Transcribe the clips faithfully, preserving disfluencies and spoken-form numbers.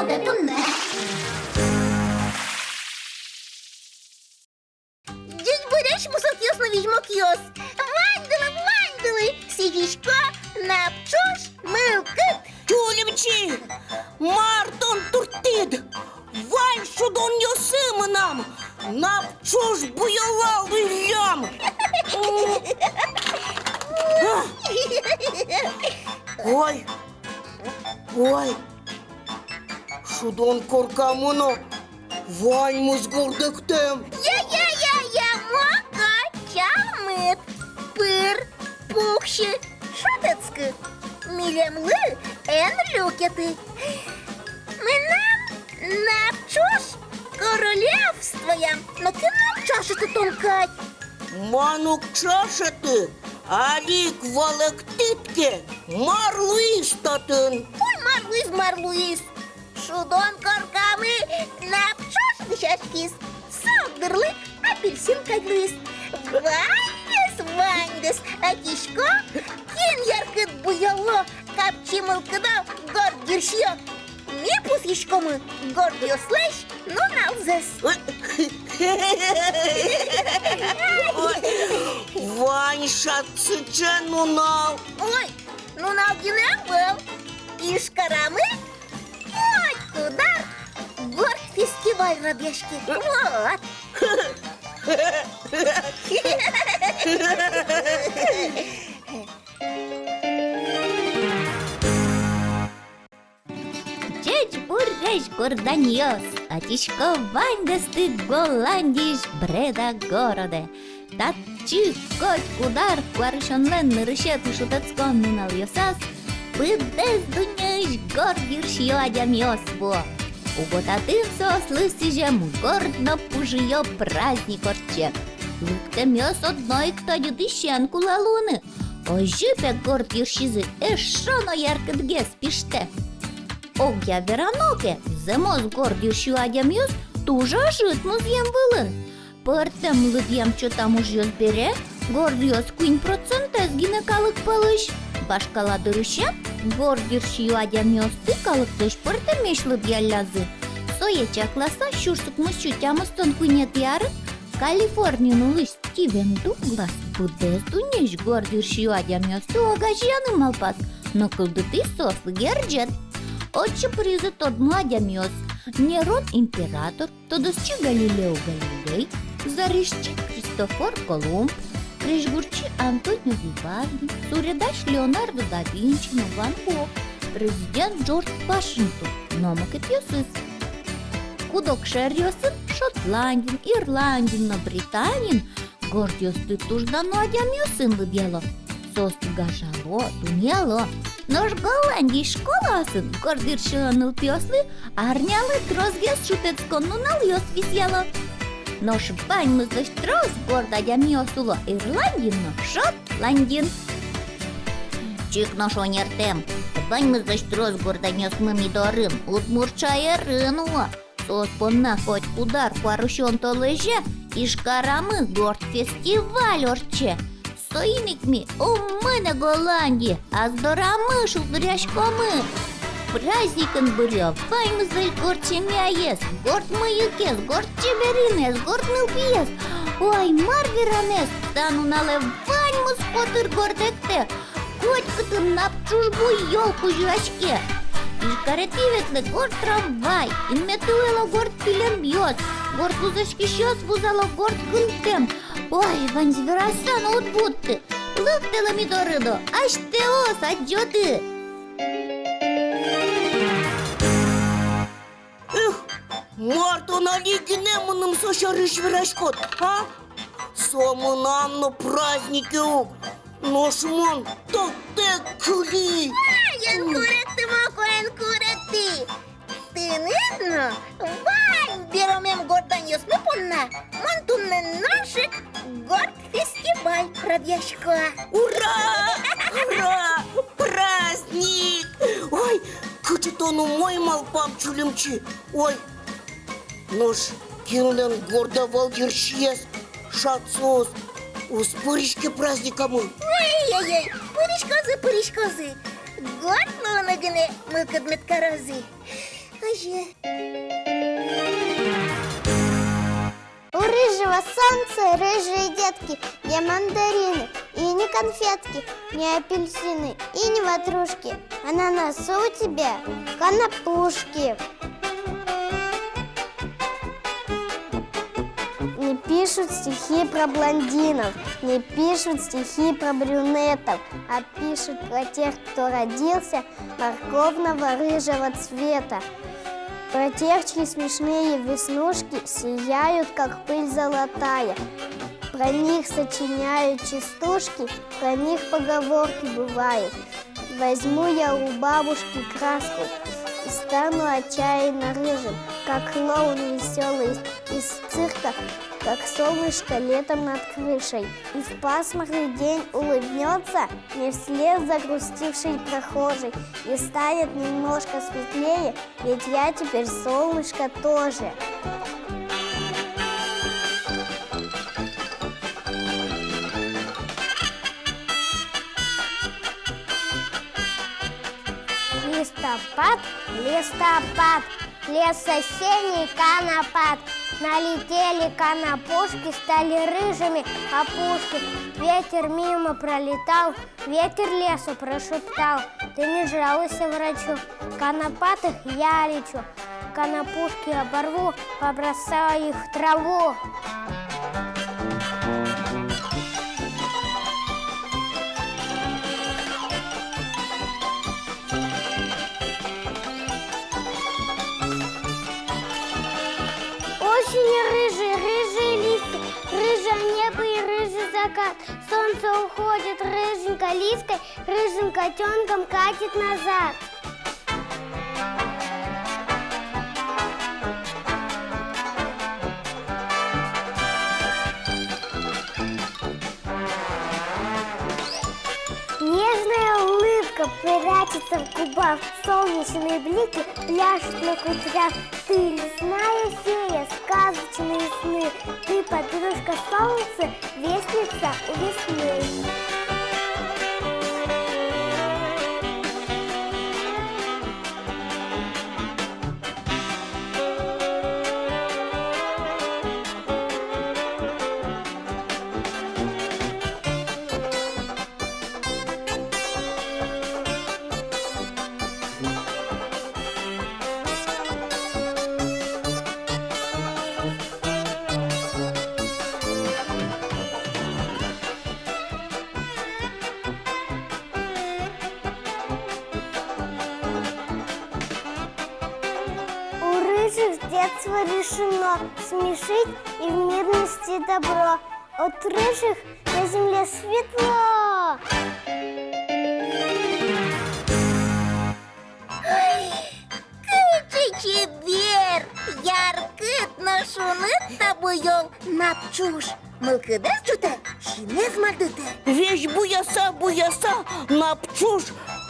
Ӟечбуресь, мусокъёс но визьмокъёс! Ваньдылы, ваньдылы! Сӥзисько напӵуж мылкыд! Тюльымчи, мар тон турттӥд? Вань шудонъёсы мынам напӵуж буёлал луиллям. Ой, ой, шудон коркамы но ваньмыз гордэктэм. Я-я-я-я, мокочамыт, пыр, пуксьы, шутэтскы, милемлы эн люкеты. Мынам напӵуж королевствоям, но кин но ӵашеты тон кадь. Мон уг ӵашеты, али ик валэктӥд ке, мар луиз татын. Ой, мар луиз, мар луиз. Шудон коркамы напӵуж дӥсяськиз, со дырлы апельсин кадь луиз. Ваньдэс, ваньдэс ӧтисько, кин яркыт буёло, капчи мылкыдо, горд йырсиё. Ми пусйиськомы гордъёслэсь нуналзэс. Вань шат сыӵе нунал. Ой, нунал гинэ ӧвӧл. Ижкарамы котькуд ар горд фестиваль радъяське. Вот. Ӟечбуресь, горданъёс! Ӧтисько ваньдэсты Голландиысь Бреда городэ. Татчы котькуд ар куарусёнлэн нырысетӥ шутэтскон нуналъёсаз быдэс дуннеысь горд йырсиё адямиос вуо. Уго татын соослы сӥзем горд но пужыё праздник ортче. Лыктэмъёс одно ик тӧдьы дӥсен кулэ луыны. Озьы пе горд йырсизы эшшо но яркытгес пиштэ. Огъя верано ке, зэмос горд йырсиё адямиос туж ӧжыт музъем вылын. Пӧртэм лыдъям-чотам ужъёс бере гордъёс куинь процентэз гинэ калык пӧлысь. Вашкала дырысен горд йырсиё адямиосты калыклэсь пӧртэмесь лыдъяллязы. Сое чакласа, сюрс укмыссю тямыстон куинетӥ арын Калифорниын улӥсь Стивен Дуглас быдэс дуннеысь горд йырсиё адямиосты огазеяны малпаз, но кылдытӥз соослы герӟет. Отчы пыризы тодмо адямиос: Нерон император, тодосчи Галилео Галилей, зарезьчи Христофор Колумб, крезьгурчи Антонио Вивальди, суредась Леонардо да Винчи но Ван Гог, президент Джордж Вашингтон но мукетъёсыз. Куд-ог шаеръёсын, Шотландиын, Ирландиын но Британиын, гордъёсты туж дано адямиосын лыдъяло. Соосты гажало, дунъяло. Нош Голландиысь школаосын горд йырсиё нылпиослы арнялы тросгес шутэтскон нуналъёс висъяло. Нош ваньмызлэсь трос горд адямиос уло Ирландиын но Шотландиын. Чик но шонертэм, ваньмызлэсь трос горданъёсмы ми дорын, удмурт шаерын уло. Соос понна котькуд ар куарусён толэзе Ижкарамы горд фестиваль ортче. Соин ик ми уммы но Голландие, ас дорамы шулдыръяськомы. Праздникын быръё ваньмызлэсь горд семьяез, горд мыйыкез, горд чеберинэз, горд нылпиез. Ой, мар веранэз, та нуналэ ваньмыз котыр гордэктэ. Котькытын напӵуж буёл кузёяське. Ижкаретӥ ветлэ горд трамвай, инметӥ уло горд пилемъёс, горд вузаськисьёс вузало горд кынтэм. Ой, ваньзэ вераса но уд вутты. Лыктэлэ ми доры но, асьтэос адӟоды. Эх, мар тон али гинэ мыным со сярысь вераськод, а? Со мынам но празднике ук, нош мон тоттэк кыли. Ай, эн куректы, моко, эн куректы. Тыныд но вань беромем горданъёсмы понна мон туннэ нош ик горд фестиваль радъясько. Ура! Ура! Праздник! Ой, кыӵе тон умой малпам, Чулымчи! Ой, нош кинлэн горд ӧвӧл йырсиез, шат соос уз пыриське праздникамы? Ой-ой-ой, пыриськозы, пыриськозы. Горд луыны гинэ мылкыд мед карозы. Озьы. У рыжего солнца рыжие детки, не мандарины и не конфетки, не апельсины и не ватрушки, а на носу у тебя конопушки. Не пишут стихи про блондинов, не пишут стихи про брюнетов, а пишут про тех, кто родился морковного рыжего цвета. Про тех, чьи смешные веснушки сияют, как пыль золотая. Про них сочиняют частушки, про них поговорки бывают. Возьму я у бабушки краску и стану отчаянно рыжим, как клоун весёлый из цирка, как солнышко летом над крышей. И в пасмурный день улыбнётся мне вслед загрустивший прохожий, и станет немножко светлее, ведь я теперь солнышко тоже. Листопад, листопад, лес осенний конопат. Налетели конопушки, стали рыжими опушки. Ветер мимо пролетал, ветер лесу прошептал: «Ты не жалуйся врачу, конопатых я лечу. Конопушки оборву, побросаю их в траву». Осенью рыжие, рыжие листья, рыжее небо и рыжий закат. Солнце уходит рыженькой лиской, рыжим котёнком катит назад. Нежная улыбка прячется в губах, солнечные блики пляшут на кудрях. Ты лесная фея, сказочные сны, ты подружка солнца, вестница у весны. У рыжих с детства решено смешить и в мир нести добро. От рыжих на земле светло. Ой, кыӵе чебер, яркыт но шуныт та буёл Напчуж. Мылкыдэз ӝутэ, синэз мардытэ. Весь буяса, буяса, Напчуж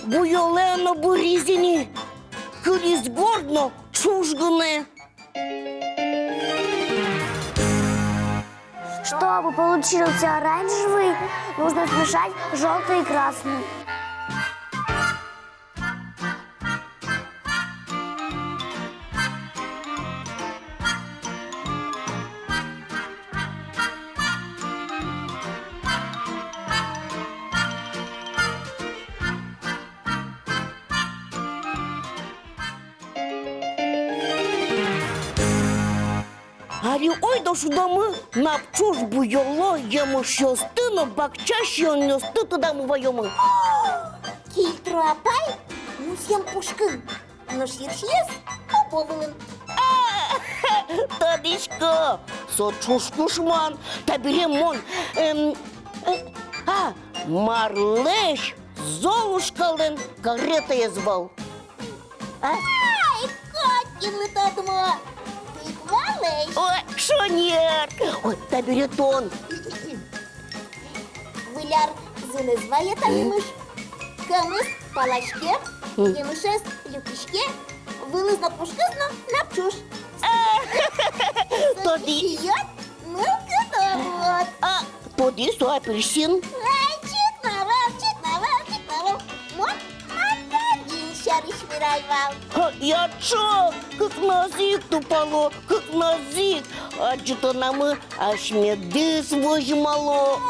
буёлэ но быриз ини. Кылиз горд но ӵуж гинэ. Чтобы получился оранжевый, нужно смешать жёлтый и красный. Али ойдо шудомы Напчуж буёллы емышъёсты но бакча сиёнъёсты тыдамы ваёмы. Кильтро апай мусъем пушкын, нош йырсиез обо вылын. А, тодӥсько, со ӵуж кушман, табере мон, эм, э, а, марлэсь Золушкалэн каретаез вал. А? Ай, котькинлы тодмо. Тык валэсь. Ой, шонер. Ой, табере тон. Выль ар зынэз вае та емыш. Кӧмыз палаське, емышез люкиське, вылыз но пушкыз но Напчуж. Тодӥ. Сиёд мылкыд ӧвӧл. А, тодӥ, со апельсин. Ай, чик но ӧвӧл, чик но ӧвӧл, чик но ӧвӧл. Мон мандарин сярысь вера. Ай, вал. Ха, я ӵо, кыкназы ик тупало, кыкназы ик. Адӟытонамы асьмедыз возьмало.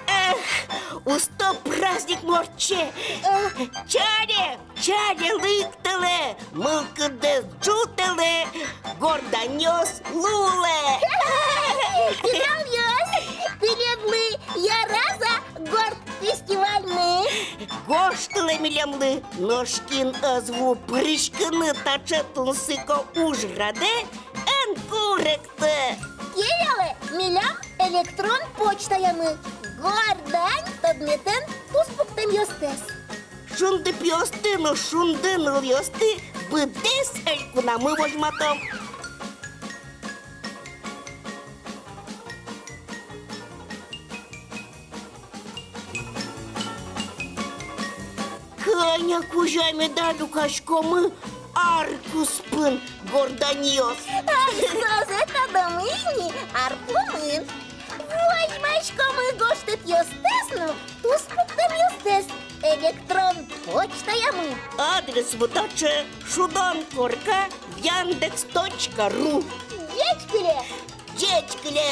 Эх, усто праздник ортче. Чаре, чаре, лыктэлэ, мылкыдэз ӝутэлэ, горданьёс луылэ. Пиналъёс, тӥледлы яраз-а горд фестивальмы? Гожтэлэ милемлы, нош кин ӧз ву пыриськыны таӵе тунсыко ужрадэ, эн куректы. Келялэ милям электрон почтаямы гордань тодметэн туспуктэмъёстэс. Шунды пиосты но шунды нылъёсты быдэс элькунамы возьматом. Кӧня кузя меда люкаськомы ар куспын, горданьёс. Сое тодомы ини ар пумын. Возьмаськомы гожтэтъёстэс но туспуктэмъёстэс электрон почтаямы. Адресмы таӵе: шудон корка Яндекс точка ру. Ӟечкылэ! Ӟечкылэ!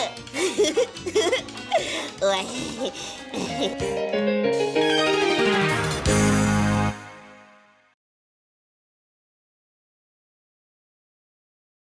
Ой.